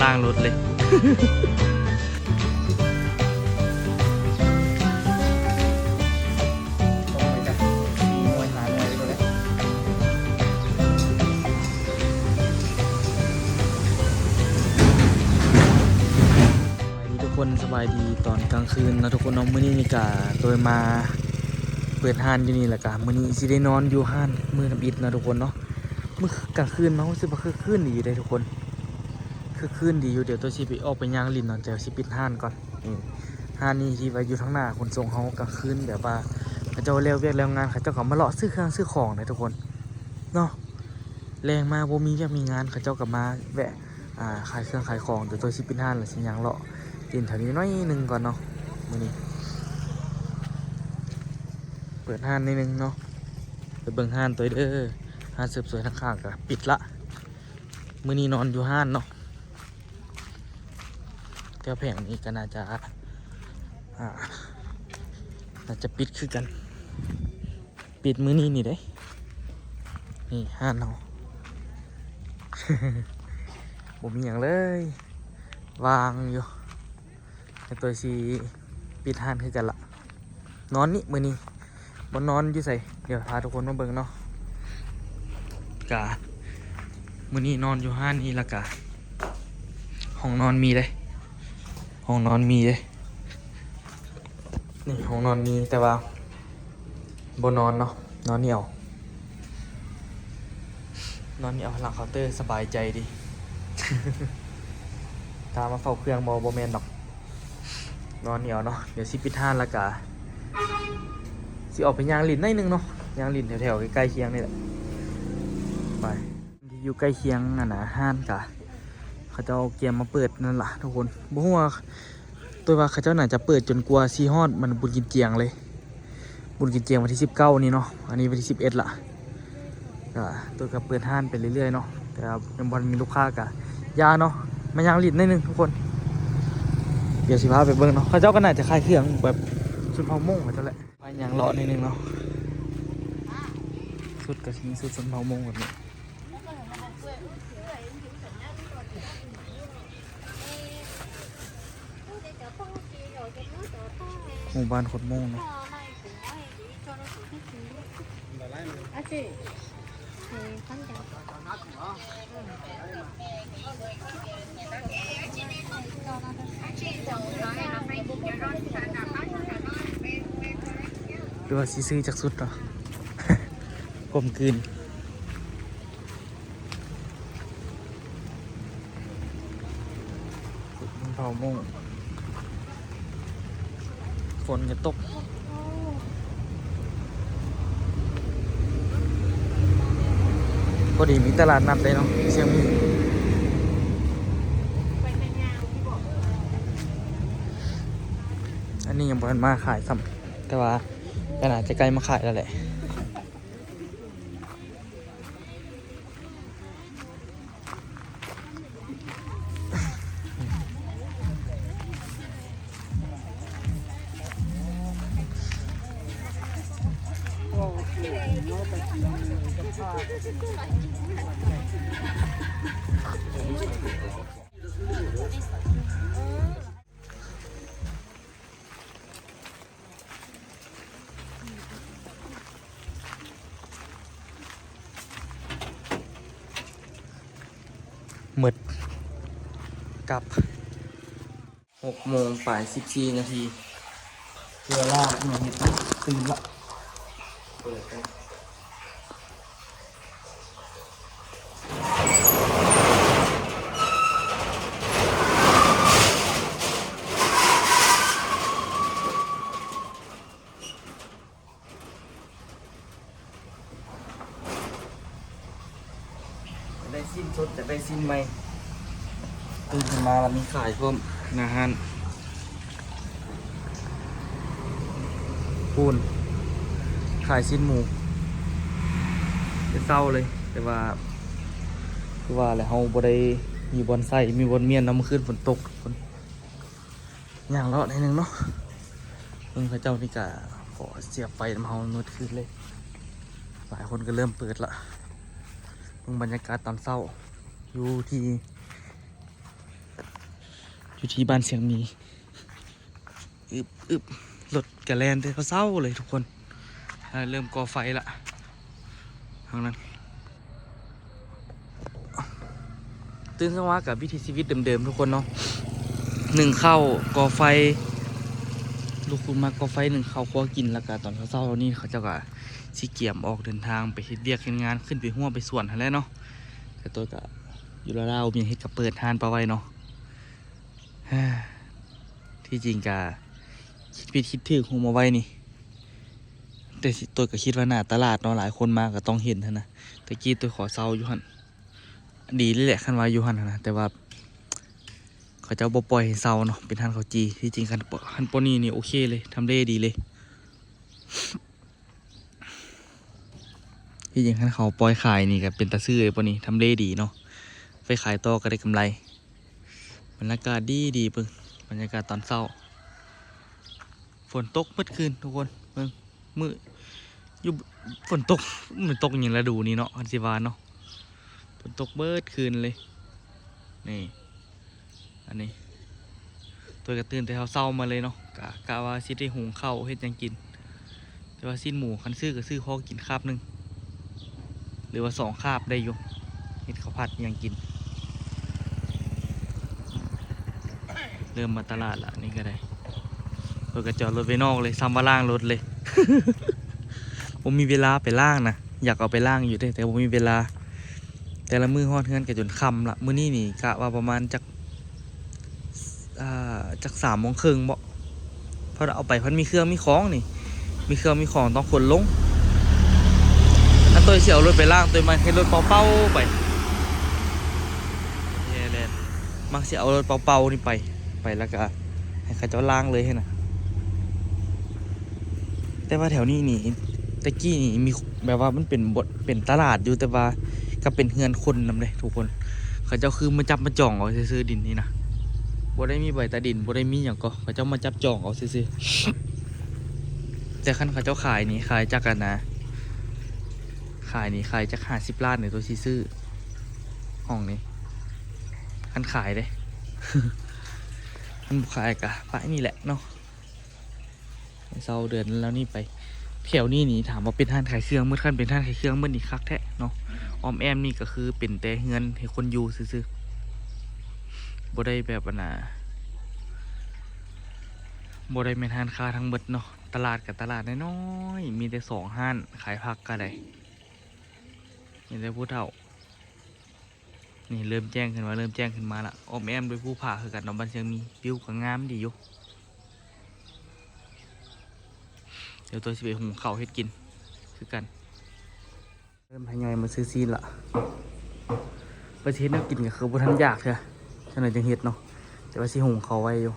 ທາງລົດເລີຍ. ສະບາຍດີທຸກຄົນ ສະບາຍດີຕອນກາງຄືນເນາະທຸກຄົນເນາະ. ມື້ນີ້ນີ້ກະໂດຍມາເປີດຮ້ານຢູ່ນີ້ ແລ້ວກະມື້ນີ້ຊິໄດ້ນອນຢູ່ຮ້ານມື້ທຳອິດເນາະທຸກຄົນເນາະ. ມື້ກາງຄືນມາຮູ້ສຶກວ່າຄຶກຄື້ນດີຢູ່ເດ້ທຸກຄົນ ຄຶກຄື້ນດີຢູ່. ດຽວໂຕຊິໄປ ອອກໄປຍ່າງຫຼິ້ນເນາະ ດຽວຊິປິດຮ້ານກ່ອນ. ນີ້ ຮ້ານນີ້ທີ່ວ່າຢູ່ທາງໜ້າຂົນສົ່ງເຮົາ ກາງຄືນແບບວ່າເຂົາເຈົ້າແລ້ວວຽກແລ້ວງານ ເຂົາເຈົ້າກໍມາເລາະຊື້ເຄື່ອງຊື້ຂອງເດ້ທຸກຄົນເນາະ. ແລງມາບໍ່ມີວຽກມີງານ ເຂົາເຈົ້າກໍມາແວະ ອ່າ ຂາຍເຄື່ອງຂາຍຂອງ. ດຽວໂຕຊິປິດຮ້ານ ແລ້ວຊິຍ່າງເລາະຫຼິ້ນແຖວນີ້ໜ້ອຍໜຶ່ງກ່ອນເນາະ. ມື້ນີ້ເປີດຮ້ານໜ້ອຍໜຶ່ງເນາະ ໄປເບິ່ງຮ້ານໂຕເດີ. ຮ້ານເສີມສວຍທາງຂ້າງກໍປິດລະ. ມື້ນີ້ນອນຢູ່ຮ້ານເນາະ ແຖວແຜງນີ້ກໍໜ້າຈະ ອ່າ ໜ້າຈະປິດຄືກັນ ປິດມື້ນີ້ນີ້ເດ້. ນີ້ຮ້ານເຮົາ ບໍ່ມີຫຍັງເລີຍ ວ່າງຢູ່. ແລ້ວໂຕຊິປິດຮ້ານຄືກັນລະ ນອນນີ້ມື້ນີ້ ບໍ່ນອນຢູ່ໃສ ດຽວພາທຸກຄົນມາເບິ່ງເນາະ. ກະມື້ນີ້ນອນຢູ່ຮ້ານນີ້ ແລ້ວກະຫ້ອງນອນມີເດ້ ຫ້ອງນອນມີເດ້. ນີ້ຫ້ອງນອນມີ ແຕ່ວ່າບໍ່ນອນເນາະ ນອນນີ້ເອົາ ນອນນີ້ເອົາ ຫຼັງເຄົາເຕີ ສະບາຍໃຈດີ. ຖ້າມາເຝົ້າເຄື່ອງບໍ່ ບໍ່ແມ່ນດອກ ນອນນີ້ເອົາເນາະ. ດຽວຊິປິດຮ້ານ ແລ້ວກະຊິອອກໄປຍ່າງຫຼິ້ນໜ້ອຍໜຶ່ງເນາະ ຍ່າງຫຼິ້ນແຖວໆໃກ້ໆຄຽງນີ້ແຫຼະ ໄປ ທີ່ຢູ່ໃກ້ຄຽງຫັ້ນນະ ຮ້ານກະເຂົາເຈົ້າກຽມມາເປີດນັ້ນລະທຸກຄົນ. ບໍ່ຮູ້ວ່າ ໂຕວ່າເຂົາເຈົ້າໜ້າຈະເປີດຈົນກວ່າຊິຮອດມັນບຸນກິນຈຽງເລີຍ ບຸນກິນຈຽງວັນທີສິບເກົ້ານີ້ເນາະ. ອັນນີ້ວັນທີສິບເອັດລະ ກະໂຕກະເປີດຮ້ານໄປເລື້ອຍໆເນາະ ແຕ່ວ່າຍັງບໍ່ທັນມີລູກຄ້າ ກະຢ່າເນາະ ມາຍ່າງຫຼິ້ນໜ້ອຍໜຶ່ງທຸກຄົນ. ດຽວຊິພາໄປເບິ່ງເນາະ ເຂົາເຈົ້າກໍໜ້າຈະຂາຍເຄື່ອງແບບຊົນເຜົ່າມົ້ງເຂົາເຈົ້າແຫຼະ. ໄປຍ່າງເລາະໜ້ອຍໜຶ່ງເນາະ ຊຸດກໍຊິມີຊຸດຊົນເຜົ່າມົ້ງແບບນີ້. ໝູ່ບ້ານຄົນມົ້ງເນາະ. ຫຼືວ່າຊິຊື້ຈັກຊຸດເນາະ ກົມກືນ. ເຜົ່າມົ້ງ ຝົນກໍຕົກ ພໍດີມີຕະຫຼາດນັດເດ້ເນາະ ຊຽງມີ. ອັນນີ້ຍັງບໍ່ທັນມາຂາຍຊ້ຳ ແຕ່ວ່າກໍໜ້າຈະໃກ້ມາຂາຍແລ້ວແຫຼະ. ໝົດກັບ ຫົກໂມງປາຍສິບສີ່ນາທີ ເວລາເຮັດຕື່ນລະ ເປີດ ໄດ້ຊີ້ນສົດ ຈະໄດ້ຊີ້ນໃໝ່ ຕື່ນຂຶ້ນມາລະມີຂາຍພ້ອມ ໜ້າຮ້ານ ປູນ ຂາຍຊີ້ນໝູ ແຕ່ເຊົ້າເລີຍ. ແຕ່ວ່າ ຄືວ່າແຫຼະ ເຮົາບໍ່ໄດ້ມີບ່ອນໃສ່ ມີບ່ອນມ້ຽນເນາະ ມື້ຄືນຝົນຕົກ ທຸກຄົນ. ຍ່າງເລາະໜ້ອຍໜຶ່ງເນາະ ເບິ່ງເຂົາເຈົ້ານີ້ກະຂໍສຽບໄຟນຳເຮົາ ມືດຄືນເລີຍ. ຫຼາຍຄົນກໍເລີ່ມເປີດລະ. ເບິ່ງບັນຍາກາດຕອນເຊົ້າຢູ່ທີ່ ຢູ່ທີ່ບ້ານຊຽງມີ. ອຶບ ອຶບ ລົດກະແລ່ນແຕ່ເຊົ້າໆເລີຍທຸກຄົນ. ເລີ່ມກໍ່ໄຟລະທາງນັ້ນ. ຕື່ນເຊົ້າມາກະວິຖີຊີວິດເດີມໆທຸກຄົນເນາະ, ໜຶ້ງເຂົ້າ ກໍ່ໄຟ, ລຸກຂຶ້ນມາກໍ່ໄຟ ໜຶ້ງເຂົ້າຄົວກິນ. ແລ້ວກະຕອນເຊົ້າໆນີ້ເຂົາເຈົ້າກະຊິກຽມອອກເດີນທາງໄປເຮັດວຽກເຮັດງານ ຂຶ້ນໄປຮົ້ວໄປສວນຫັ້ນແຫຼະເນາະ. ກະຕົວກະຢູ່ລາວໆ ມີເຮັດກະເປີດຮ້ານປະໄວ້ເນາະ. ທີ່ຈິງກະຄິດຜິດຄິດຖືກ ໂຮມເອົາໄວ້ນີ້, ແຕ່ຕົວກະຄິດວ່າໜ້າຕະຫຼາດເນາະ ຫຼາຍຄົນມາກະຕ້ອງເຫັນຫັ້ນນະ. ແຕ່ກີ້ຕົວຂໍເຊົ່າຢູ່ຫັ້ນ ດີເລີຍແຫຼະ ຄັນວ່າຢູ່ຫັ້ນຫັ້ນນະ, ແຕ່ວ່າເຂົາເຈົ້າບໍ່ປ່ອຍໃຫ້ເຊົ່າເນາະ ເປັນຮ້ານເຂົ້າຈີ່. ທີ່ຈິງຄັນ ຄັນປານນີ້ນີ້ໂອເຄເລີຍ ທຳເລດີເລີຍ. ທີ່ຈິງຄັນເຂົາປ່ອຍຂາຍນີ້ກະເປັນຕາຊື້ເລີຍ ປານນີ້ທຳເລດີເນາະ, ໄປຂາຍຕໍ່ກະໄດ້ກຳໄລ. ບັນຍາກາດດີໆ ເບິ່ງ ບັນຍາກາດຕອນເຊົ້າ. ຝົນຕົກໝົດຄືນທຸກຄົນ. ເບິ່ງ ມື້ຢູ່ ຝົນຕົກ ມັນຕົກຫຍັງລະດູນີ້ເນາະ ຄັນຊິວ່າເນາະ. ຝົນຕົກເບິດຄືນເລີຍ. ນີ້ ອັນນີ້ ຕົວກະຕື່ນແຕ່ເຊົ້າໆມາເລີຍເນາະ, ກະ ກະວ່າຊິໄດ້ຫຸງເຂົ້າເຮັດຫຍັງກິນ. ແຕ່ວ່າຊີ້ນໝູ ຄັນຊື້ກະຊື້ພໍກິນຄາບໜຶ່ງ ຫຼືວ່າສອງຄາບໄດ້ຢູ່ ເຮັດເຂົ້າຜັດຫຍັງກິນ. ເລີ່ມມາຕະຫຼາດລະ ນີ້ກະໄດ້. ເພິ່ນກະຈອດລົດໄວ້ນອກເລີຍ ຊ້ຳວ່າລ້າງລົດເລີຍ. ບໍ່ມີເວລາໄປລ້າງນະ, ຢາກເອົາໄປລ້າງຢູ່ເດ້ ແຕ່ບໍ່ມີເວລາ. ແຕ່ລະມື້ຮອດເຮືອນກະຈົນຄ່ຳລະ. ມື້ນີ້ນີ້ກະວ່າປະມານຈັກ ອ່າ ຈັກສາມໂມງເຄິ່ງບໍ ເພິ່ນເອົາໄປ ເພິ່ນມີເຄື່ອງມີຂອງນີ້ ມີເຄື່ອງມີຂອງຕ້ອງຂົນລົງ. ອັນໂຕຍຊິເອົາລົດໄປລ້າງ ໂຕຍມັກເຮັດລົດເປົ່າໆໄປ. ແທ້ແຫຼະ ມັກຊິເອົາລົດເປົ່າໆນີ້ໄປ ໄປແລ້ວກະໃຫ້ເຂົາເຈົ້າລ້າງເລີຍຫັ້ນນະ. ແຕ່ວ່າແຖວນີ້ນີ້ ແຕ່ກີ້ນີ້ມີ ແບບວ່າມັນເປັນ ເປັນຕະຫຼາດຢູ່ ແຕ່ວ່າກະເປັນເຮືອນຄົນນຳເດ້ທຸກຄົນ. ເຂົາເຈົ້າຄືມາຈັບມາຈອງເອົາຊື່ໆ ດິນນີ້ນະ, ບໍ່ໄດ້ມີໃບຕາດິນ ບໍ່ໄດ້ມີຫຍັງກໍ ເຂົາເຈົ້າມາຈັບຈອງເອົາຊື່ໆ. ແຕ່ຄັນເຂົາເຈົ້າຂາຍນີ້ ຂາຍຈັກອັນນະ ຂາຍນີ້ ຂາຍຈັກຫ້າສິບລ້ານນີ້ ໂຕຊິຊື້ຫ້ອງນີ້ ຄັນຂາຍເດ້. ຄັນບໍ່ຂາຍກະປະນີ້ແຫຼະເນາະ. ເຊົາເດືອນແລ້ວນີ້ໄປ ແຖວນີ້ນີ້ ຖາມວ່າເປັນຮ້ານຂາຍເຄື່ອງໝົດ, ຄັນເປັນຮ້ານຂາຍເຄື່ອງໝົດນີ້ຄັກແທ້ເນາະ. ອ້ອມແອ້ມນີ້ກະຄືເປັນແຕ່ເຮືອນໃຫ້ຄົນຢູ່ຊື່ໆ ບໍ່ໄດ້ແບບອັນນະ ບໍ່ໄດ້ແມ່ນຮ້ານຄ້າທັງໝົດເນາະ. ຕະຫຼາດກະຕະຫຼາດນ້ອຍໆ ມີແຕ່ສອງຮ້ານ ຂາຍຜັກກະໄດ້ ມີແຕ່ຜູ້ເຖົ້າ. ນີ້ເລີ່ມແຈ້ງຂຶ້ນມາ ເລີ່ມແຈ້ງຂຶ້ນມາລະ. ອ້ອມແອ້ມດ້ວຍພູຜາຄືກັນເນາະ ບ້ານຊຽງມີ. ວິວກະງາມດີຢູ່. ດຽວໂຕຊິໄປຫຸງເຂົ້າເຮັດກິນຄືກັນ. ເລີ່ມທະຍອຍມາຊື້ຊີ້ນລະ. ວ່າຊິເຮັດແນວກິນກະຄືບໍ່ທັນຢາກເທື່ອ, ຈັ່ງໃດຈັ່ງເຮັດເນາະ. ແຕ່ວ່າຊິຫຸງເຂົ້າໄວ້ຢູ່.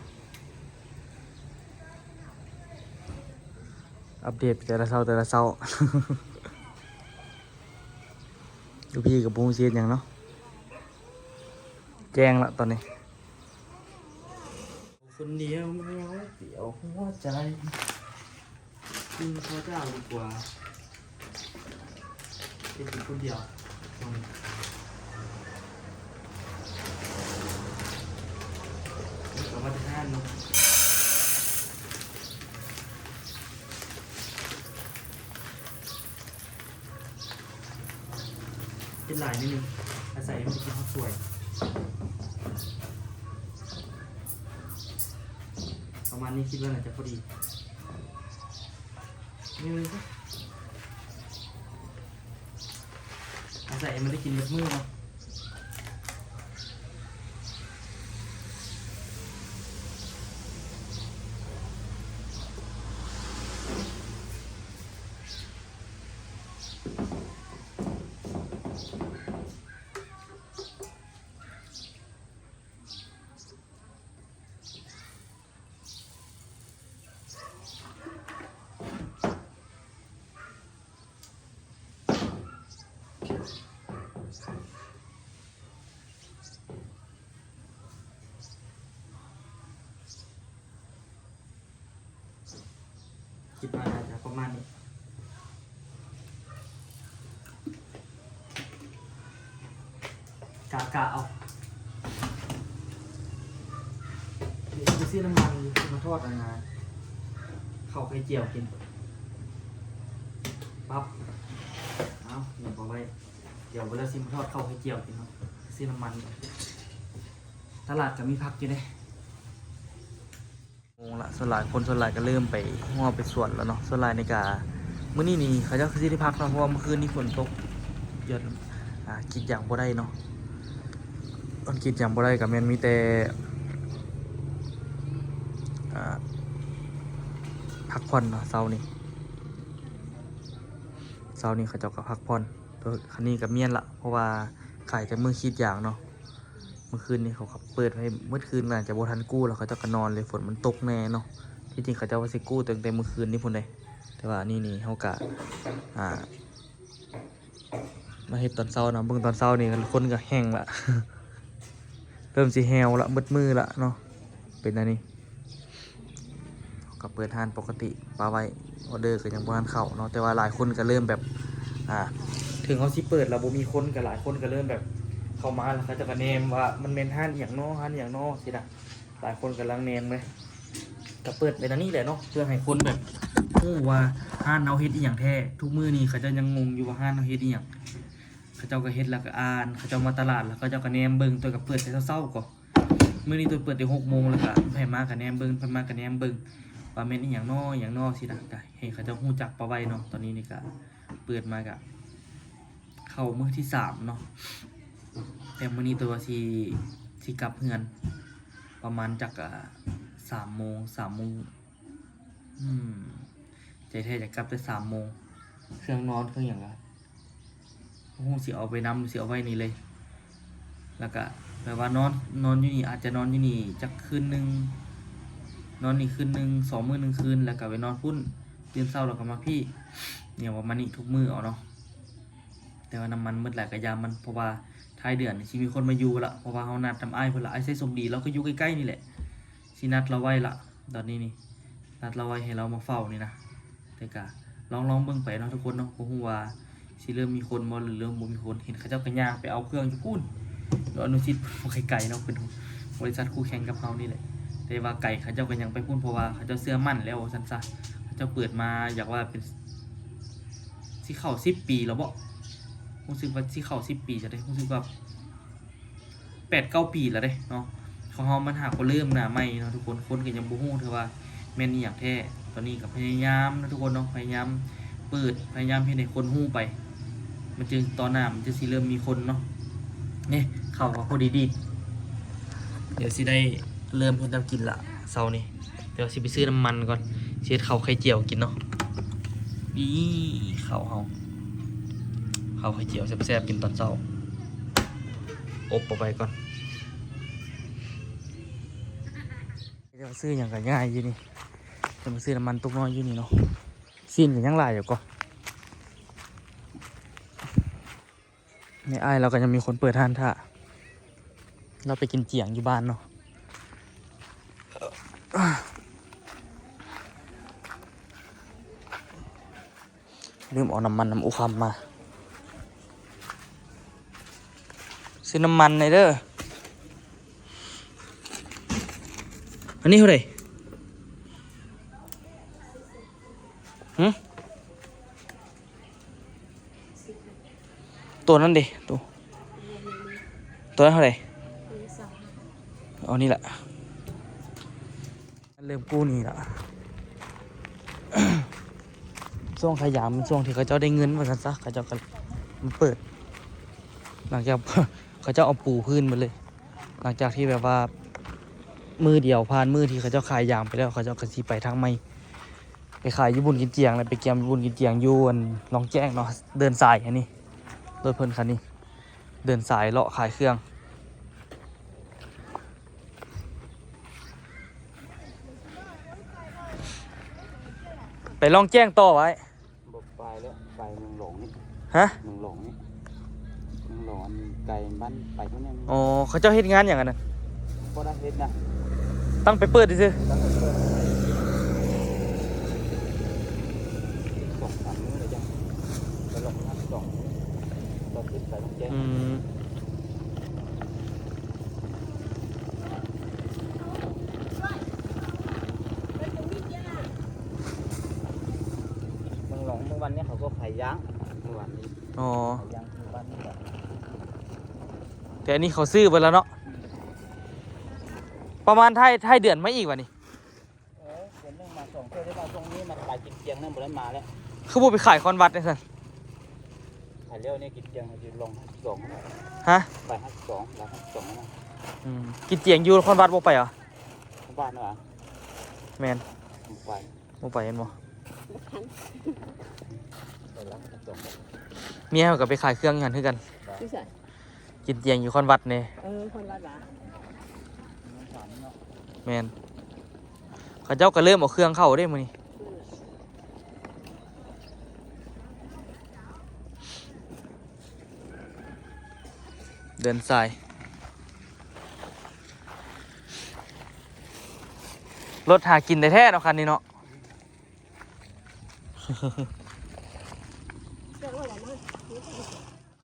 ອັບເດດແຕ່ລະເຊົ້າ ແຕ່ລະເຊົ້າ. ຢູ່ພີ້ກະບໍ່ຮູ້ຊິເຮັດຫຍັງເນາະ. ແຈ້ງລະຕອນນີ້. ຄົນດຽວ ດຽວຫົວໃຈ ກິນເຂົ້າເຈົ້າດີກວ່າ ເຮັດກິນຄົນດຽວ. ນີ້ກະມາແຕ່ຮ້ານເນາະ. ເຮັດຫຼາຍໜ້ອຍໜຶ່ງ ອາໄສມັນໄດ້ກິນເຂົ້າສວຍ. ປະມານນີ້ຄິດວ່າໜ້າຈະພໍດີ. ອາໄສມັນໄດ້ກິນໝົດມື້ເນາະ. ຄິດວ່າໜ້າຈະປະມານນີ້. ກະ ກະເອົາ. ຊິໄປຊື້ນ້ຳມັນ ຊິມາທອດອັນນ່າ ເຂົ້າໄຂ່ຈຽວກິນ. ປັບ ເອົາ ຫຍັງກໍໄວ້ ດຽວເວລາຊິມາທອດເຂົ້າໄຂ່ຈຽວກິນເນາະ. ຊື້ນ້ຳມັນ ຕະຫຼາດກໍມີຜັກຢູ່ເດ້. ໂມງລະ ສ່ວນຫຼາຍ ຄົນສ່ວນຫຼາຍກໍເລີ່ມໄປຮົ້ວໄປສວນແລ້ວເນາະ. ສ່ວນຫຼາຍນີ້ກະ ມື້ນີ້ນີ້ເຂົາເຈົ້າຄືຊິໄດ້ພັກເນາະ ເພາະວ່າມື້ຄືນນີ້ຝົນຕົກ ຢ້ອນ ອາ ກຣີດຢາງບໍ່ໄດ້ເນາະ. ຕອນກຣີດຢາງບໍ່ໄດ້ກໍແມ່ນມີແຕ່ ອາ ພັກຜ່ອນເນາະ ເຊົ້ານີ້ ເຊົ້ານີ້ເຂົາເຈົ້າກໍພັກຜ່ອນ. ໂຕຄັນນີ້ກໍມ້ຽນລະ ເພາະວ່າຂາຍແຕ່ມື້ກຣີດຢາງເນາະ. ມື້ຄືນນີ້ເຂົາກໍເປີດໃຫ້ໝົດຄືນ ອາດຈະບໍ່ທັນກູ້ ແລ້ວເຂົາເຈົ້າກໍນອນເລີຍ ຝົນມັນຕົກແນ່ເນາະ. ທີ່ຈິງເຂົາເຈົ້າວ່າຊິກູ້ຕັ້ງແຕ່ມື້ຄືນນີ້ພຸ້ນເດ້ ແຕ່ວ່າອັນນີ້ນີ້ເຮົາກະ ອ່າ ມາເຮັດຕອນເຊົ້າເນາະ. ເບິ່ງຕອນເຊົ້ານີ້ຄົນກໍແຫ້ງລະ ເລີ່ມຊິແຫ້ວລະ ໝົດມື້ລະເນາະ ເປັນແນວນີ້. ກໍເປີດຮ້ານປົກກະຕິປະໄວ້ ອອເດີກໍຍັງບໍ່ທັນເຂົ້າເນາະ. ແຕ່ວ່າຫຼາຍຄົນກໍເລີ່ມແບບ ອ່າ ເຖິງເຮົາຊິເປີດແລ້ວບໍ່ມີຄົນ ກໍຫຼາຍຄົນກໍເລີ່ມແບບເຂົ້າມາ ແລ້ວເຂົາເຈົ້າກໍແນມວ່າມັນແມ່ນຮ້ານອີ່ຫຍັງນໍ ຮ້ານອີ່ຫຍັງນໍ ຊີ້ນະ. ຫຼາຍຄົນກຳລັງແນມເລີຍ ກໍເປີດໄປແນວນີ້ແຫຼະເນາະ ເພື່ອໃຫ້ຄົນແບບຮູ້ວ່າຮ້ານເຮົາເຮັດອີ່ຫຍັງແທ້. ທຸກມື້ນີ້ເຂົາເຈົ້າຍັງງົງຢູ່ວ່າຮ້ານເຮົາເຮັດອີ່ຫຍັງ. ເຂົາເຈົ້າກໍເຮັດແລ້ວກໍອ່ານ ເຂົາເຈົ້າມາຕະຫຼາດແລ້ວເຂົາເຈົ້າກໍແນມເບິ່ງ ໂຕກໍເປີດແຕ່ເຊົ້າໆ ກໍ ມື້ນີ້ໂຕເປີດແຕ່ຫົກໂມງ ແລ້ວກໍໃຜມາກໍແນມເບິ່ງ ໃຜມາກໍແນມເບິ່ງ ວ່າແມ່ນອີ່ຫຍັງນໍ ອີ່ຫຍັງນໍ ຊີ້ນະ. ກໍໃຫ້ເຂົາເຈົ້າຮູ້ຈັກປະໄວ້ເນາະ. ຕອນນີ້ນີ້ກໍເປີດມາກໍເຂົ້າມື້ທີສາມເນາະ ແຕ່ມື້ນີ້ໂຕວ່າຊິ ຊິກັບເຮືອນປະມານຈັກ ອ່າ ສາມໂມງ ສາມໂມງ. ອືມ ໃຈແທ້ຢາກກັບແຕ່ສາມໂມງ. ເຄື່ອງນອນເຄື່ອງຫຍັງກະບໍ່ຮູ້ຊິເອົາໄປນຳ ຫຼືຊິເອົາໄວ້ນີ້ເລີຍ. ແລ້ວກະແບບວ່ານອນ ນອນຢູ່ນີ້ ອາດຈະນອນຢູ່ນີ້ຈັກຄືນໜຶ່ງ ນອນນີ້ຄືນໜຶ່ງ ສອງມື້ໜຶ່ງຄືນ ແລ້ວກະໄປນອນພຸ້ນ ຕື່ນເຊົ້າແລ້ວກະມາພີ້ ຫຍັງປະມານນີ້ ທຸກມື້ເອົາເນາະ. ແຕ່ວ່ານ້ຳມັນໝົດຫຼາຍກະຢ່າມັນ ເພາະວ່າທ້າຍເດືອນນີ້ຊິມີຄົນມາຢູ່ລະ ເພາະວ່າເຮົານັດນຳອ້າຍເພິ່ນລະ ອ້າຍໄຊສົມດີ ລາວກໍຢູ່ໃກ້ໆນີ້ແຫຼະ ຊິນັດລາວໄວ້ລະ. ຕອນນີ້ນີ້ ນັດລາວໄວ້ໃຫ້ລາວມາເຝົ້ານີ້ນະ ແຕ່ກະລອງໆເບິ່ງໄປເນາະທຸກຄົນເນາະ. ບໍ່ຮູ້ວ່າຊິເລີ່ມມີຄົນບໍ່ ຫຼືເລີ່ມບໍ່ມີຄົນ. ເຫັນເຂົາເຈົ້າກະຍ່າງໄປເອົາເຄື່ອງຢູ່ພຸ້ນ ຢູ່ອະນຸສິດ ບໍ່ໄກໆເນາະ ເປັນບໍລິສັດຄູ່ແຂ່ງກັບເຮົານີ້ແຫຼະ. ແຕ່ວ່າໄກ ເຂົາເຈົ້າກະຍັງໄປພຸ້ນ ເພາະວ່າເຂົາເຈົ້າເຊື່ອໝັ້ນແລ້ວວ່າຊັ້ນຊະ. ເຂົາເຈົ້າເປີດມາຢາກວ່າເປັນ ຊິເຂົ້າສິບປີແລ້ວບໍ? ຮູ້ສຶກວ່າຊິເຂົ້າສິບປີຊະເດ ຮູ້ສຶກວ່າ ແປດເກົ້າປີແລ້ວເດ້ເນາະ. ຂອງເຮົາມັນຫາກໍເລີ່ມໜ້າໃໝ່ເນາະທຸກຄົນ ຄົນກໍຍັງບໍ່ຮູ້ເທື່ອວ່າແມ່ນອີ່ຫຍັງແທ້. ຕອນນີ້ກໍພະຍາຍາມເນາະທຸກຄົນເນາະ ພະຍາຍາມເປີດ ພະຍາຍາມເຮັດໃຫ້ຄົນຮູ້ໄປ ມັນຈຶ່ງ ຕອນໜ້າມັນຈຶ່ງຊິເລີ່ມມີຄົນເນາະ. ນີ້ ເຂົ້າກໍພໍດີດີ ດຽວຊິໄດ້ເລີ່ມເຮັດແນວກິນລະເຊົ້ານີ້. ດຽວຊິໄປຊື້ນ້ຳມັນກ່ອນ ຊິເຮັດເຂົ້າໄຂ່ຈຽວກິນເນາະ. ນີ້ເຂົ້າເຮົາ ເຂົ້າໄຂ່ຈຽວແຊບໆ ກິນຕອນເຊົ້າ ອົບເອົາໄປກ່ອນ. ດຽວຊື້ຫຍັງກໍງ່າຍຢູ່ນີ້ ດຽວມາຊື້ນ້ຳມັນຕຸກນ້ອຍຢູ່ນີ້ເນາະ. ຊີ້ນກໍຍັງຫຼາຍຢູ່ກໍ ນີ້ອ້າຍລາວກໍຍັງມີຄົນເປີດຮ້ານຖ້າ ລາວໄປກິນຈຽງຢູ່ບ້ານເນາະ. ລືມເອົານ້ຳມັນນຳອຸຄຳມາ ຊື້ນ້ຳມັນແດ່ເດີ. ອັນນີ້ເທົ່າໃດ? ຫື? ໂຕນັ້ນເດ ໂຕ ໂຕນັ້ນເທົ່າໃດ? ເອົານີ້ລະ ເລີ່ມກູ້ໜີ້ລະ. ຊ່ວງຂາຍຢາມ ຊ່ວງທີ່ເຂົາເຈົ້າໄດ້ເງິນວ່າຊັ້ນຊະ ເຂົາເຈົ້າກໍມາເປີດ ຫຼັງຈາກ ເຂົາເຈົ້າເອົາປູພື້ນໝົດເລີຍ. ຫຼັງຈາກທີ່ແບບວ່າມື້ດຽວຜ່ານ ມື້ທີ່ເຂົາເຈົ້າຂາຍຢາມໄປແລ້ວ ເຂົາເຈົ້າກໍຊິໄປທາງໃໝ່ ໄປຂາຍຢູ່ບຸນກິນຈຽງ ແລ້ວໄປກຽມຢູ່ບຸນກິນຈຽງຢູ່ອັນລ່ອງແຈ້ງເນາະ. ເດີນສາຍອັນນີ້ ລົດເພິ່ນຄັນນີ້ ເດີນສາຍເລາະຂາຍເຄື່ອງ ໄປລ່ອງແຈ້ງຕໍ່ໄວ້. ບໍ່ໄປແລ້ວ ໄປເມືອງຫຼອງນີ້. ຮະ? ເມືອງຫຼອງນີ້ ເມືອງຫຼອງໄກບ້ານໄປພຸ້ນຍັງ. ອໍ ເຂົາເຈົ້າເຮັດງານຫຍັງອັນນັ້ນ? ບໍ່ໄດ້ເຮັດນະ ຕັ້ງໄປເປີດຊື່ໆ. ຕັ້ງໄປເປີດ ສອງສາມມື້ແລ້ວຈັ່ງໄປລອງງານສອງ ຕອນຂຶ້ນໄປຕ້ອງແຈ້ງ. ອືມ. ໄປ ຍ່າງເມື່ອວານນີ້. ອໍ ໄປຍ່າງຢູ່ບ້ານນີ້ແຫຼະ ແຕ່ອັນນີ້ເຂົາຊື້ເບິດແລ້ວເນາະ. ປະມານທ້າຍ ທ້າຍເດືອນມາອີກຫວານີ້? ເອີ ເດືອນໜຶ່ງມາສອງເທື່ອ ໄດ້ມາຊ່ວງນີ້ ມາຂາຍກິນຈຽງນັ້ນ ບໍ່ໄດ້ມາແລ້ວ. ຄືບໍ່ໄປຂາຍຄອນວັດຈັ່ງຊັ້ນ? ຂາຍແລ້ວນີ້ກິນຈຽງຢູ່ລອງຫ້າສິບສອງນະ. ຮະ? ໄປຫ້າສິບສອງ ລອງຫ້າສິບສອງນະ. ອືມ ກິນຈຽງຢູ່ຄອນວັດບໍ່ໄປຫວາ? ບ້ານຫວາ? ແມ່ນ ບໍ່ໄປ. ບໍ່ໄປແມ່ນບໍ່? ບໍ່ທັນ ໄປລະ ເມຍເຮົາກໍໄປຂາຍເຄື່ອງຢູ່ຫັ້ນຄືກັນ. ຢູ່ໃສ? ກິນຈຽງຢູ່ຄອນວັດນີ້. ເອີ ຄອນວັດຫວາ? ແມ່ນ ເຂົາເຈົ້າກໍເລີ່ມເອົາເຄື່ອງເຂົ້າເດ້ມື້ນີ້. ເດີນສາຍ ລົດຫາກິນແທ້ໆເນາະ ຄັນນີ້ເນາະ.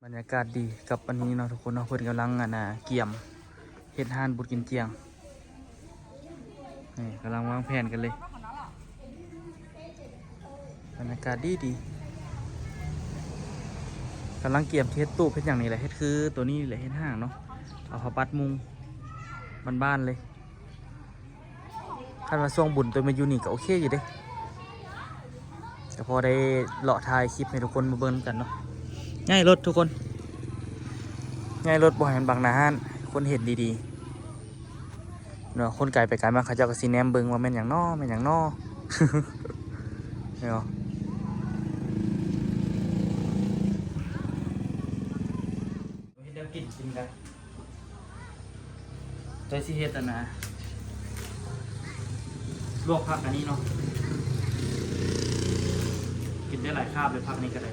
ບັນຍາກາດດີກັບອັນນີ້ເນາະທຸກຄົນເນາະ. ເພິ່ນກຳລັງ ອັນນ່າ ກຽມເຮັດຮ້ານບຸດກິນຈຽງ. ນີ້ກຳລັງວາງແຜນກັນເລີຍ. ບັນຍາກາດດີໆ ກຳລັງກຽມເຮັດຕູບເຮັດຫຍັງນີ້ແຫຼະ. ເຮັດຄືໂຕນີ້ແຫຼະ ເຮັດຫ້າງເນາະ. ເອົາຜ້າປັດມຸງບ້ານໆເລີຍ. ຄັນວ່າຊ່ວງບຸນໂຕມາຢູ່ນີ້ກໍໂອເຄຢູ່ເດ້. ກໍພໍໄດ້ເລາະຖ່າຍຄລິບໃຫ້ທຸກຄົນມາເບິ່ງນຳກັນເນາະ. ຍ້າຍລົດທຸກຄົນ ຍ້າຍລົດບໍ່ໃຫ້ມັນບັງໜ້າຮ້ານ ໃຫ້ຄົນເຫັນດີໆເນາະ. ຄົນກາຍໄປກາຍມາ ເຂົາເຈົ້າກໍຊິແນມເບິ່ງວ່າແມ່ນຫຍັງນໍ ແມ່ນຫຍັງນໍເນາະ. ເຮັດແນວກິນກິນກັນ. ໂດຍຊິເຮັດອັນນ່າ ລວກຜັກອັນນີ້ເນາະ. ກິນໄດ້ຫຼາຍຄາບເລີຍ ຜັກນີ້ກໍໄດ້.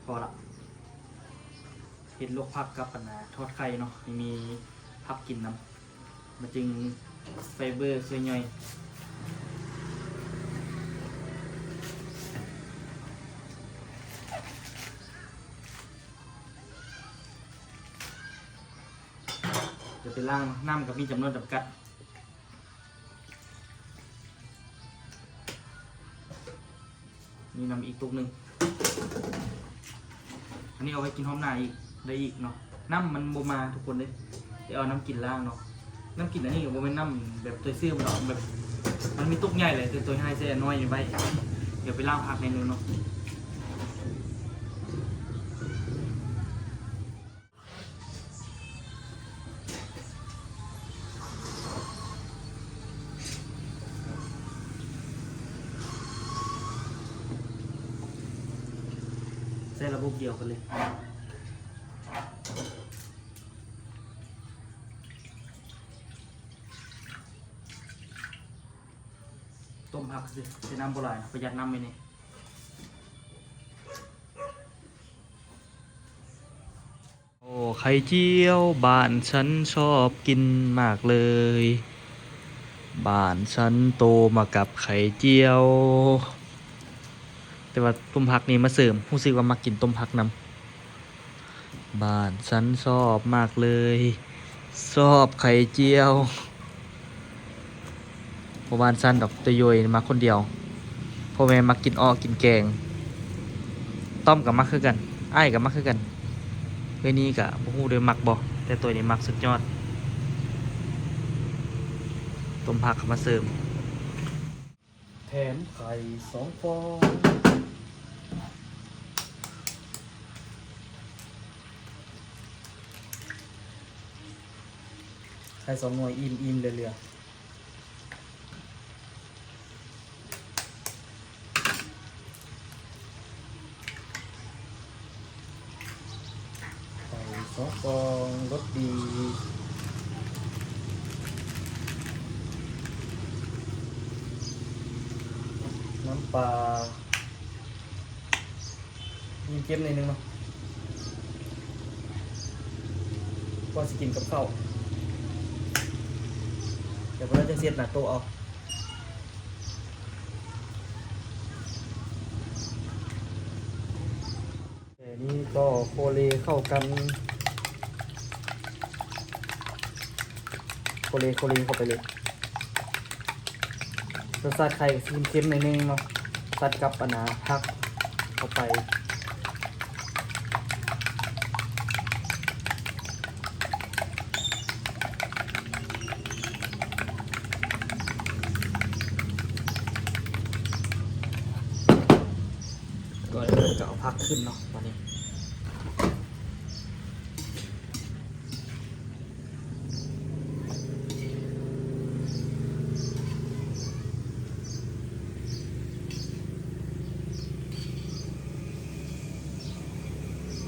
ພໍລະ ເຮັດລວກຜັກກັບອັນນ່າ ທອດໄຂ່ເນາະ ໃຫ້ມີຜັກກິນນຳ. ມັນຈຶ່ງໄຟເບີຊ່ວຍຍ່ອຍ. ຈະໄປລ້າງ ນ້ຳກໍມີຈຳນວນຈຳກັດ. ມີນ້ຳອີກຕຸກໜຶ່ງ. ອັນນີ້ເອົາໄວ້ກິນຮອບໜ້າອີກ ໄດ້ອີກເນາະ. ນ້ຳມັນບໍ່ມາທຸກຄົນເດ້ ໄດ້ເອົານ້ຳກິນລ້າງເນາະ. ນ້ຳກິນອັນນີ້ກໍບໍ່ແມ່ນນ້ຳແບບຕົວຊື້ມາດອກ ແບບມັນມີຕຸກໃຫຍ່ເລີຍ ແຕ່ຕົວໃຫ້ແຊ່ນ້ອຍໄວ້. ດຽວໄປລ້າງຜັກໜ້ອຍໜຶ່ງເນາະ. ໃຊ້ລະບົບດຽວກັນເລີຍ. ຕົ້ມຜັກຊື່ໆ ໃສ່ນ້ຳບໍ່ຫຼາຍ ປະຢັດນ້ຳໄວ້ແດ່. ໂອ້ ໄຂ່ຈຽວ ບ້ານສັນຊອບກິນມາກເລີຍ ບ້ານສັນໂຕມາກັບໄຂ່ຈຽວ. ແຕ່ວ່າຕົ້ມຜັກນີ້ມາເສີມ ຮູ້ສຶກວ່າມັກກິນຕົ້ມຜັກນຳ. ບ້ານສັນຊອບມາກເລີຍ ຊອບໄຂ່ຈຽວ. ບໍ່ບ້ານສັນດອກ ໂຕໂຢຍມັກຄົນດຽວ ພໍ່ແມ່ມັກກິນເອາະກິນແກງ. ຕ້ອມກໍມັກຄືກັນ ອ້າຍກໍມັກຄືກັນ. ເອື້ອຍນີ້ກໍບໍ່ຮູ້ເດີ້ມັກບໍ່ ແຕ່ໂຕນີ້ມັກສຸດຍອດ. ຕົ້ມຜັກເຂົ້າມາເສີມ. ແຖມໄຂ່ສອງຟອງ ໄຂ່ສອງໜ່ວຍ ອີ່ມໆເຫຼືອໆ. ໄຂ່ສອງຟອງ ລົດດີ ນ້ຳປາ ມີເຄັມໜ້ອຍໜຶ່ງເນາະ ພໍຊິກິນກັບເຂົ້າ ແຕ່ບໍ່ໄດ້ຈັ່ງເສັດໜ້າໂຕະເອົາ. ແຕ່ນີ້ກໍໂຄເລເຂົ້າກັນ ໂຄເລ ໂຄເລເຂົ້າໄປເລີຍ. ລົດຊາດໄຂ່ກໍຊິເຄັມໆໜ້ອຍໜຶ່ງເນາະ. ຕັດກັບອັນນ່າຜັກເຂົ້າໄປ ກໍ ກໍເອົາຜັກຂຶ້ນເນາະ ບາດນີ້.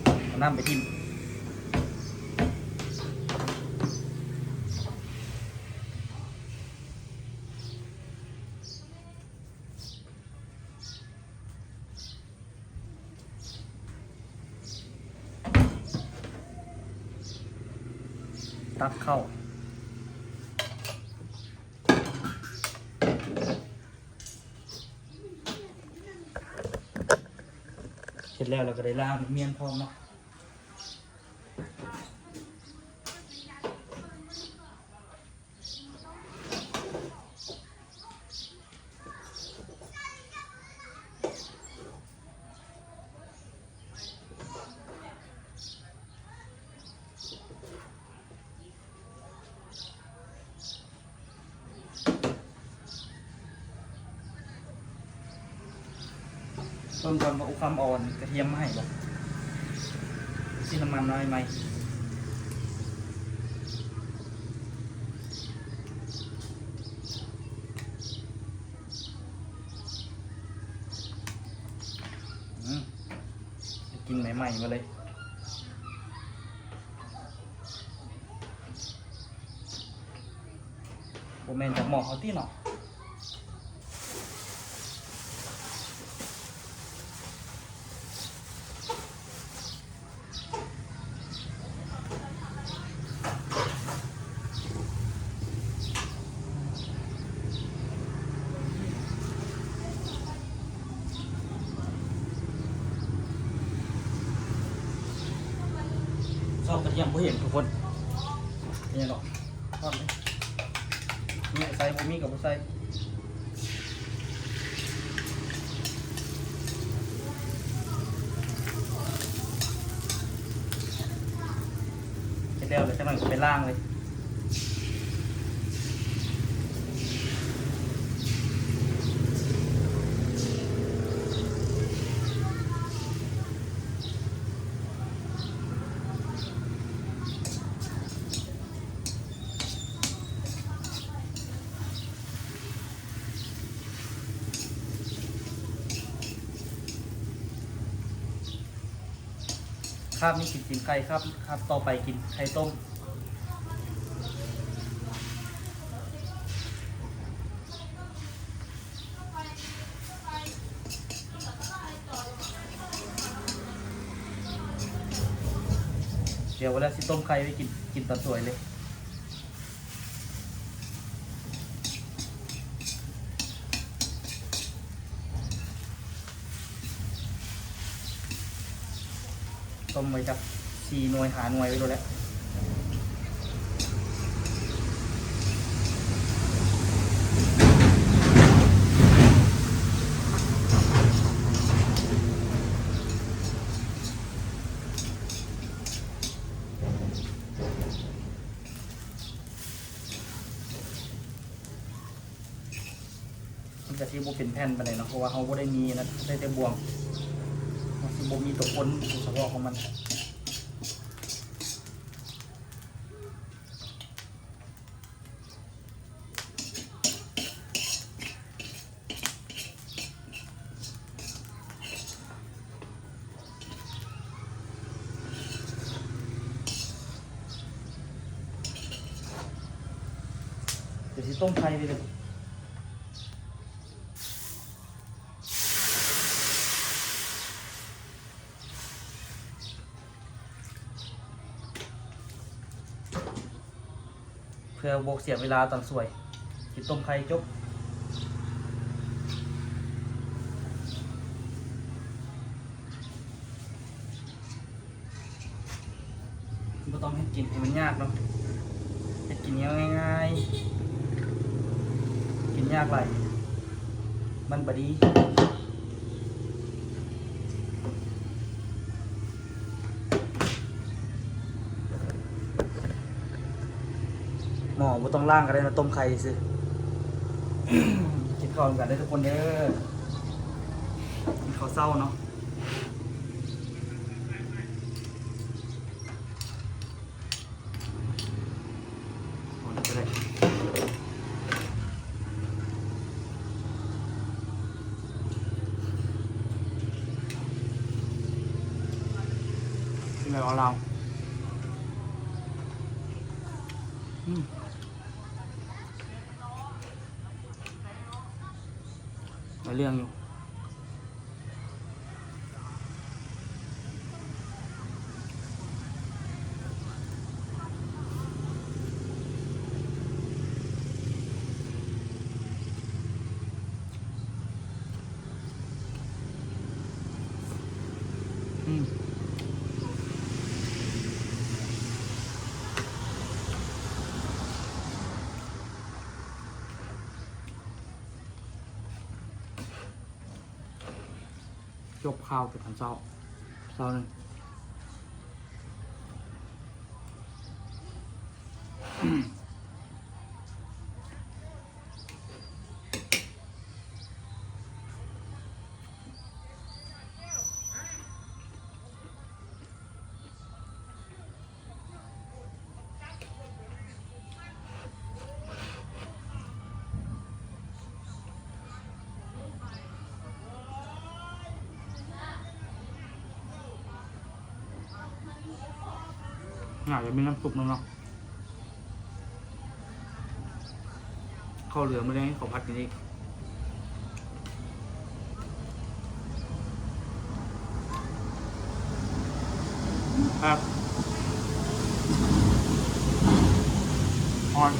ເອົານ້ຳໄປຖິ້ມ. ຕັກເຂົ້າ ເຮັດແລ້ວ ແລ້ວກໍໄດ້ລ້າງໝ້ຽນພ້ອມເນາະ. ເບິ່ງກ່ອນວ່າອຸຄຳເອົາອັນກະທຽມມາໃຫ້ບໍ່ ຊິນ້ຳມັນນ້ອຍໄໝ. ອືມ ໄດ້ກິ່ນໃໝ່ໆມາເລີຍ. ບໍ່ແມ່ນຈາກໝໍ້ເຮົາຕິເນາະ. ຊອກກະທຽມບໍ່ເຫັນທຸກຄົນ ເປັນຫຍັງດອກ ທອດເລີຍ ມີກໍໃສ່ ບໍ່ມີກໍບໍ່ໃສ່. ເຮັດແລ້ວ ແລ້ວຈັກໜ້ອຍກໍໄປລ້າງເລີຍ. ຄາບນີ້ກິນຕີນໄກ່ ຄາບ ຄາບຕໍ່ໄປກິນໄຂ່ຕົ້ມ. ດຽວເວລາຊິຕົ້ມໄຂ່ໄວ້ກິນ ກິນຕອນສວຍເລີຍ. ຕົ້ມໄວ້ຈັກສີ່ໜ່ວຍຫ້າໜ່ວຍໄວ້ໂລດແຫຼະ. ມັນກະຊິບໍ່ເປັນແຜ່ນປານໃດເນາະ ເພາະວ່າເຮົາບໍ່ໄດ້ມີອັນນັ້ນ ໄດ້ແຕ່ບ່ວງ ມັນຊິບໍ່ມີຕົວປົນຕົວສະເພາະຂອງມັນ. ດຽວຊິຕົ້ມໄຂ່ໄປເລີຍ ເພື່ອບໍ່ເສຍເວລາຕອນສວຍ ຊິຕົ້ມໄຂ່ຈົບ. ບໍ່ຕ້ອງເຮັດກິນໃຫ້ມັນຍາກເນາະ ເຮັດກິນແນວງ່າຍໆ ກິນຍາກຫຼາຍມັນບໍ່ດີ. ໝໍ້ບໍ່ຕ້ອງລ້າງກໍໄດ້ເນາະ ຕົ້ມໄຂ່ຊື່. ກິນເຂົ້ານຳກັນເດີທຸກຄົນເດີ ກິນເຂົ້າເຊົ້າເນາະ. ກິນແລ້ວເອົາລາວ ອືມ ໄດ້ເລື່ອງຢູ່. ອືມ ຈົບຂ່າວແຕ່ຕອນເຊົ້າ ເຊົ້າໜຶ່ງ. ໜ້າຈະມີນ້ຳຊຸບນຳເນາະ. ເຂົ້າເຫຼືອມື້ແລງ ເຂົ້າຜັດກິນອີກ. ແຊບ ຮ້ອນ.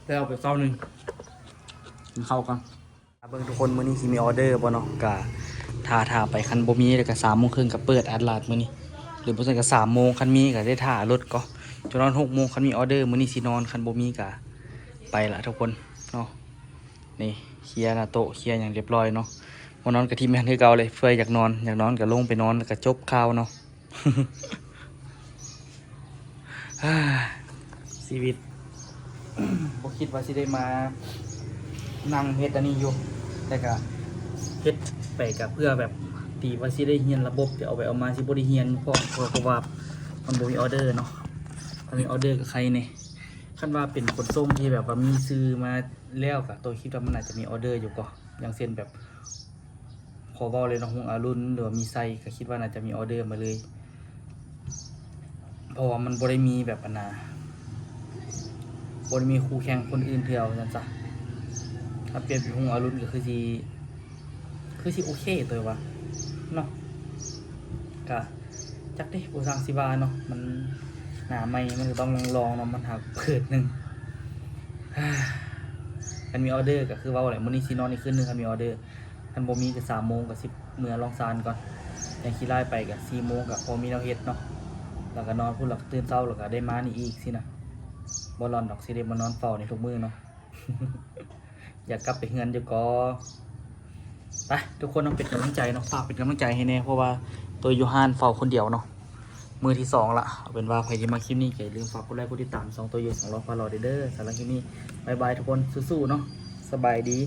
ແລ້ວໄປເຊົ້າໜຶ່ງ ກິນເຂົ້າກ່ອນ. ເບິ່ງທຸກຄົນ ມື້ນີ້ຊິມີອໍເດີບໍ່ເນາະ ກະຖ້າ ຖ້າໄປ ຄັນບໍ່ມີແລ້ວກະສາມໂມງເຄິ່ງກະເປີດອັດລາດມື້ນີ້ ຫຼືບໍ່ຊັ້ນກະສາມໂມງ ຄັນມີກະໄດ້ຖ້າລົດກໍຈົນຮອດຫົກໂມງ ຄັນມີອໍເດີ. ມື້ນີ້ຊິນອນ ຄັນບໍ່ມີກະໄປລະທຸກຄົນເນາະ. ນີ້ເຄຍໜ້າໂຕະ ເຄຍຫຍັງຮຽບຮ້ອຍເນາະ. ບໍ່ນອນກະຖິ້ມແມ່ນຄືເກົ່າເລີຍ ເພື່ອຢາກນອນ ຢາກນອນກະລົງໄປນອນ ແລ້ວກະຈົບຂ່າວເນາະ. ຊີວິດ ບໍ່ຄິດວ່າຊິໄດ້ມານັ່ງເຮັດອັນນີ້ຢູ່ ແຕ່ກະເຮັດໄປກະເພື່ອແບບ ຕີວ່າຊິໄດ້ຮຽນລະບົບ ແຕ່ເອົາໄປເອົາມາຊິບໍ່ໄດ້ຮຽນພ້ອມ ເພາະ ເພາະວ່າມັນບໍ່ມີອໍເດີເນາະ. ຄັນມີອໍເດີກະໄຄແດ່ ຄັນວ່າເປັນຂົນສົ່ງທີ່ແບບວ່າມີຊື່ມາແລ້ວກະ ໂຕຄິດວ່າມັນໜ້າຈະມີອໍເດີຢູ່ກໍ ຢ່າງເຊັ່ນແບບ ຂໍເວົ້າເລີຍເນາະ ຮຸ່ງອາລຸນ ຫຼືວ່າມີໄຊ ກະຄິດວ່າໜ້າຈະມີອໍເດີມາເລີຍ ເພາະວ່າມັນບໍ່ໄດ້ມີແບບອັນນາ ບໍ່ໄດ້ມີຄູ່ແຂ່ງຄົນອື່ນເທື່ອວ່າຊັ້ນຊະ. ຖ້າປ່ຽນເປັນຮຸ່ງອາລຸນກະຄືຊິ ຄືຊິໂອເຄໂຕວ່າເນາະ ກະ ຈັກເດ ບໍ່ຊ່າງຊິວ່າເນາະ ມັນໜ້າໃໝ່ ມັນກະຕ້ອງລອງເນາະ ມັນຫາເປີດໜຶ່ງ. ຄັນມີອໍເດີກະຄືເວົ້າແຫຼະ ມື້ນີ້ຊິນອນອີກຄືນໜຶ່ງ ຄັນມີອໍເດີ ຄັນບໍ່ມີກະສາມໂມງກະຊິເມືອລອງຊານກ່ອນ ຍັງຂີ້ລ້າຍໄປກະສີ່ໂມງກະພໍມີແນວເຮັດເນາະ ແລ້ວກະນອນພຸ້ນ ແລ້ວກະຕື່ນເຊົ້າ ແລ້ວກະໄດ້ມານີ້ອີກຊີ້ນະ. ບໍ່ລອນດອກ ຊິໄດ້ມານອນເຝົ້ານີ້ທຸກມື້ເນາະ. ຢາກກັບໄປເຮືອນຢູ່ກໍ ໄປ ທຸກຄົນເນາະ ເປັນກຳລັງໃຈເນາະ ຝາກເປັນກຳລັງໃຈໃຫ້ແດ່ ເພາະວ່າໂຕຢູ່ຮ້ານເຝົ້າຄົນດຽວເນາະ ມື້ທີສອງລະ. ເອົາເປັນວ່າໃຜທີ່ມັກຄລິບນີ້ກະຢ່າລືມຝາກກົດໄລກົດຕິດຕາມຊ່ອງໂຕຢູ່ສອງລໍ້ພາຫຼໍ່ເດີ. ສຳລັບຄລິບນີ້ ບາຍບາຍທຸກຄົນ ສູ້ໆເນາະ ສະບາຍດີ.